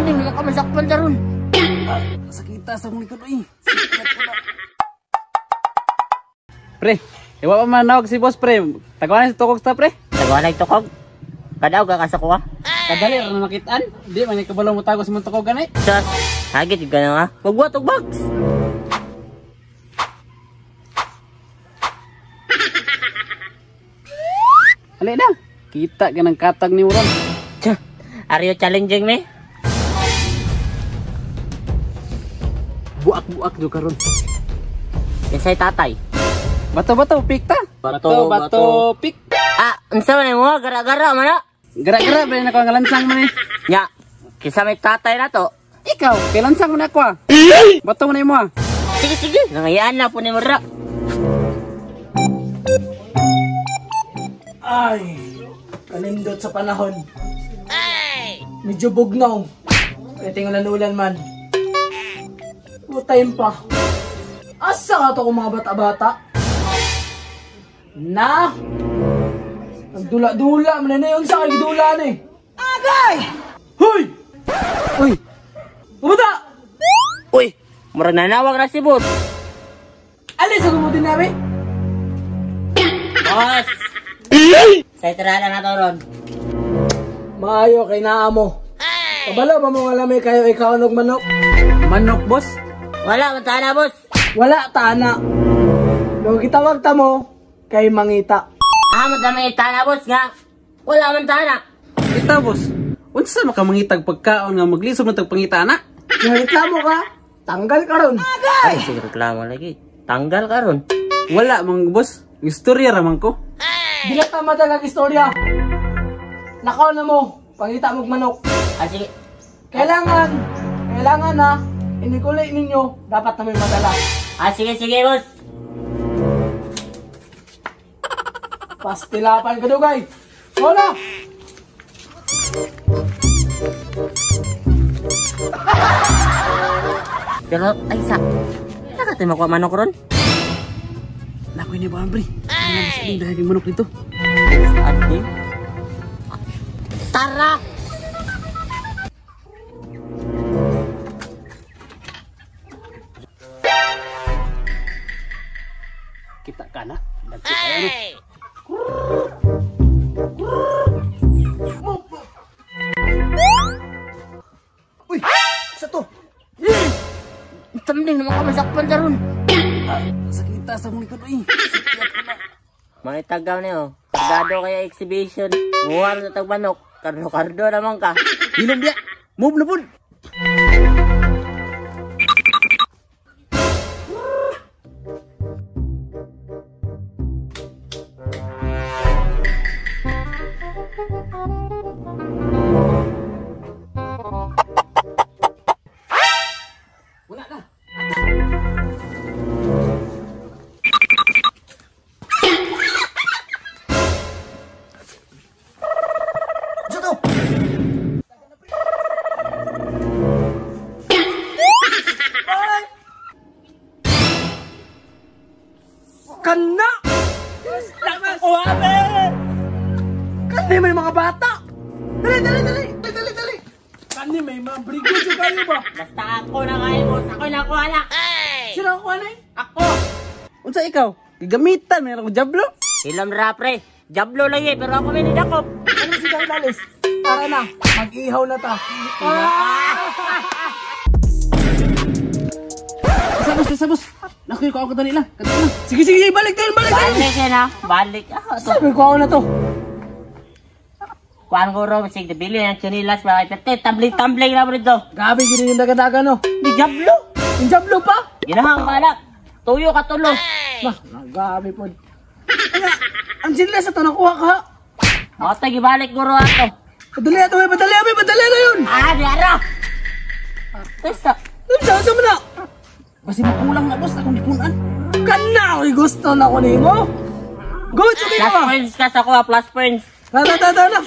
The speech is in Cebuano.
Tamling naman ka masakpan daron. Sakita sa akong likod oy. Pre, iwa pa manawag si boss pre. Tagawanan si tukog ta pre. Tagawanan tukog. Kadaw ka sa kuha. Kadali ra na nakitaan. Di man kabalo mo tago sa mong tukog gani. Sus, hagit ka na nga. Magbuhat og box. Ali na. Kita ka ng katag ni Uron. Tsa, are you challenging me? Buak-buak do karon. Kinsay tatay? Bato-bato pik ta. Bato, Bato pik. Ah, unsa man mo gara-gara man na. Gara-gara ba na ko ang lansang man eh. Nya, kinsa may tatay na to? Ikaw, kay lansang man ako ah. Bato man imo ah. Sige sige, nangayaan na po ni Mura. Ay, kanindot sa panahon. Ay! Medyo bugnaw. Kaya tingulan-ulan man. Time pa. Asa ka to kung mga bata-bata? Na! Nagdula-dula, man na yun sa kagdula na eh. Agay! Hoy! Uy! Bumata! Uy! Murag nanawag na si boss. Alis sa gumutin namin! Boss! Sa tirada na to ron. Maayo kay naa mo. Kabalo ba mo nga lamay kayo ikaw og manok? Manok, boss? Wala man tana, boss. Wala tana. Nung gitawag ta mo kay mangita. Ah, madami tana, boss nga. Wala man tana. Kita, boss. Unsa makamangitag pagkaon nga maglisob na tag pangita na? Reklamo ka, tanggal ka ron. Ay, sige reklamo lagi. Tanggal ka ron. Wala mang boss. Istorya ra man ko. Di na tama talaga istorya. Nakaw na mo, pangita mog manok. Ah, sige. Kailangan na, inikulay ninyo, dapat na may madala. Ah, sige, sige, boss. Pastilapan ka dugay. Wala! Pero, ay, sa ka tayo makuha manok ron? Nakoy ni ba, bre? Ano na sa dahil yung manok dito? Ate? Tara! Kita ka na. Dagko kayo no. Uy! Sa to? Tamling naman ka masakpan daron. Sakita sa akong likod oy. Mga itagaw niyo. Kargado kaya exhibition. Muwar na tag manok. Kardo-kardo naman ka. Hilom biya. Move na pud. Wala na. Kana! Kani may mga bata! Dali, dali, dali! Dali, dali! Kani may mga brigo dyan kayo ba? Basta ako na kayo, boss. Ako na kuha na. Sino ako na eh? Ako! Unsa ikaw? Gigamitan, meron ko jablo? Hilam ra, pre. Jablo lang eh, pero ako may nidakop. Ano si Dalis? Tara na, mag-ihaw na ta. Sabos, sabos. Nakuha ko ako dali lang. Kadali lang. Sige, sige, balik tayo, balik tayo. Balik na, balik. Sabi ko ako na to. Kuan ko ro, sige, bili ang chinilas ba? Tumbling-tumbling na mo dito. Gabi, gini yung daga-daga no. Di jablo. Yung jablo pa? Ginahang balak. Tuyo ka tulo. Bah, gabi po. Ang chinilas na to, nakuha ka. Mata, gibalik guro ato. Padali na to, padali na, padali na yun. Ah, di ara. Tesa. Saan mo na? Basi makulang na boss, akong gipunan. Kana, ako'y gusto na ko nimo. Go, tsukay Plus ka. points ka sa kuha, plus points. Tara, tara, tara.